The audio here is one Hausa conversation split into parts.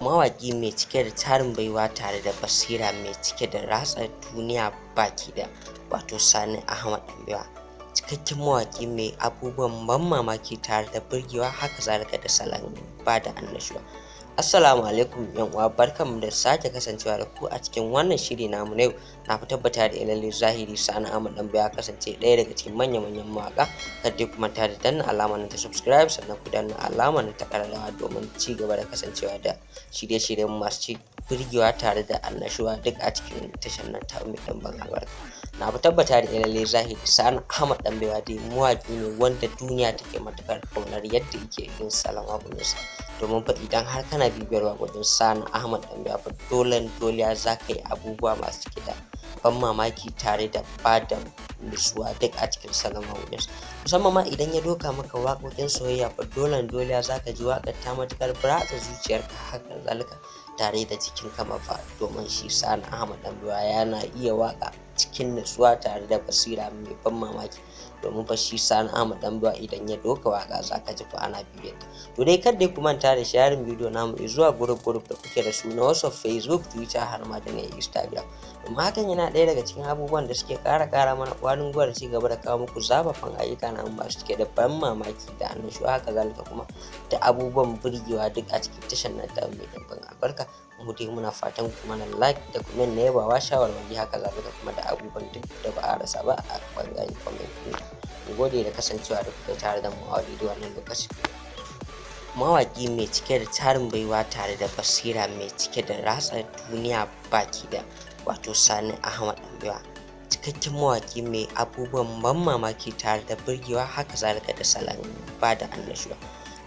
Mawaƙi mai cike da tarin baiwa tare da basira mai cike da ratsa duniya baki ɗaya, wato Sani Ahmad Ɗanbaiwa. Cikakken mawaƙi mai abubuwan ban mamaki tare da burgewa, haka zalika da salon bada annashuwa. Assalamu alaikum yan uwa, barkanmu da sake kasancewa da ku a cikin wannan shiri namu na yau. Na fi tabbata da lalle zahiri Sani Ahmad Ɗanbaiwa ya kasance ɗaya daga cikin manya-manyan mawaƙa. Kar dai ku manta da danna alamar nan ta subscribe, sannan ku danna alamar nan ta ƙararrawa domin ci gaba da kasancewa da shirye-shiryen masu ci burgewa tare da annashuwa duk a cikin tashar nan ta mai ɗimbin albarka. Na fi tabbata da lalle zahiri Sani Ahmad Ɗanbaiwa dai mawaƙi ne wanda duniya take matuƙar ƙaunar yadda yake yin salon waƙoƙinsa. Domin fa idan har kana bibiyar waƙoƙin Sani Ahmad Ɗanbaiwa fa dolen doliya za ka yi abubuwa masu cike da ban mamaki tare da bada nutsuwa duk a cikin salon waƙoƙinsa. Musamman ma idan ya doka maka waƙoƙin soyayya fa dolen doliya za ka ji waƙar ta matuƙar ratsa zuciyarka, haka zalika tare da jikinka ma fa, domin shi Sani Ahmad Ɗanbaiwa yana iya waƙa cikin nutsuwa tare da basira mai ban mamaki. Domin fa shi Sani Ahmad Ɗanbaiwa idan ya doka waƙa za ka ji fa ana bibiyar ta. To dai kar dai ku manta da sharing bidiyo namu zuwa group group da kuke da su na WhatsApp, Facebook, Twitter har ma da na Instagram. Domin hakan yana ɗaya daga cikin abubuwan da suke ƙara mana ƙwarin gwiwar ci gaba da kawo muku zafafan ayyuka namu masu cike da ban mamaki da annashuwa, haka zalika kuma da abubuwan burgewa duk a cikin tashar nan tamu mai ɗimbin albarka. Mu dai muna fatan ku mana like da comment na yabawa, shawarwari, haka zalika kuma da abubuwan duk da ba a rasa ba a ɓangaren comment ɗin. Mu gode da kasancewa da kuka tare da mu a daidai wannan lokaci. Mawaƙi mai cike da tarin baiwa tare da basira mai cike da ratsa duniya baki ɗaya, wato Sani Ahmad Ɗanbaiwa. Cikakken mawaƙi mai abubuwan ban mamaki tare da burgewa, haka zalika da salon bada annashuwa.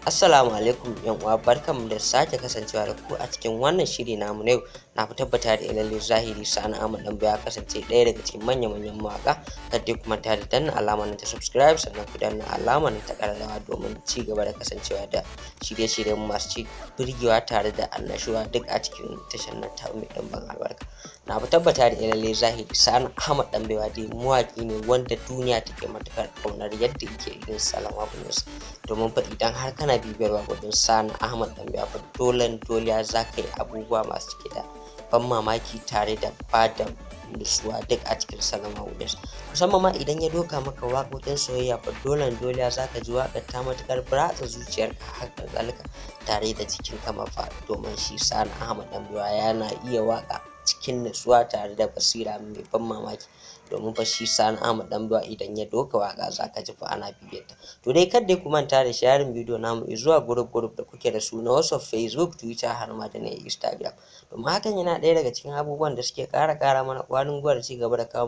Assalamu alaikum yan uwa, barkanmu da sake kasancewa da ku a cikin wannan shiri namu na yau. Na fi tabbata da lalle zahiri Sani Ahmad Ɗanbaiwa ya kasance ɗaya daga cikin manya-manyan mawaƙa. Kar dai ku manta da danna alamar nan ta subscribe, sannan ku danna alamar nan ta ƙararrawa domin ci gaba da kasancewa da shirye-shiryen masu ci burgewa tare da annashuwa duk a cikin tashar nan ta mai ɗimbin albarka. Na fi tabbata da lalle zahiri Sani Ahmad Ɗanbaiwa dai mawaƙi ne wanda duniya take matuƙar ƙaunar yadda yake yin salon waƙoƙinsa. Domin fa idan har kana bibiyar waƙoƙin Sani Ahmad Ɗanbaiwa fa dolen doliya za ka yi abubuwa masu cike da ban mamaki tare da bada nutsuwa duk a cikin salon waƙoƙinsa. Musamman ma idan ya doka maka waƙoƙin soyayya fa dolen doliya za ka ji waƙar ta matuƙar ratsa zuciyarka, haka zalika tare da jikinka ma fa, domin shi Sani Ahmad Ɗanbaiwa yana iya waƙa cikin nutsuwa tare da basira mai ban mamaki. Domin fa shi Sani Ahmad Ɗanbaiwa idan ya doka waƙa za ka ji fa ana bibiyar ta. To dai kar dai ku manta da sharing bidiyo namu zuwa group group da kuke da su na WhatsApp, Facebook, Twitter har ma da na Instagram. Domin hakan yana ɗaya daga cikin abubuwan da suke ƙara mana ƙwarin gwiwar ci gaba da kawo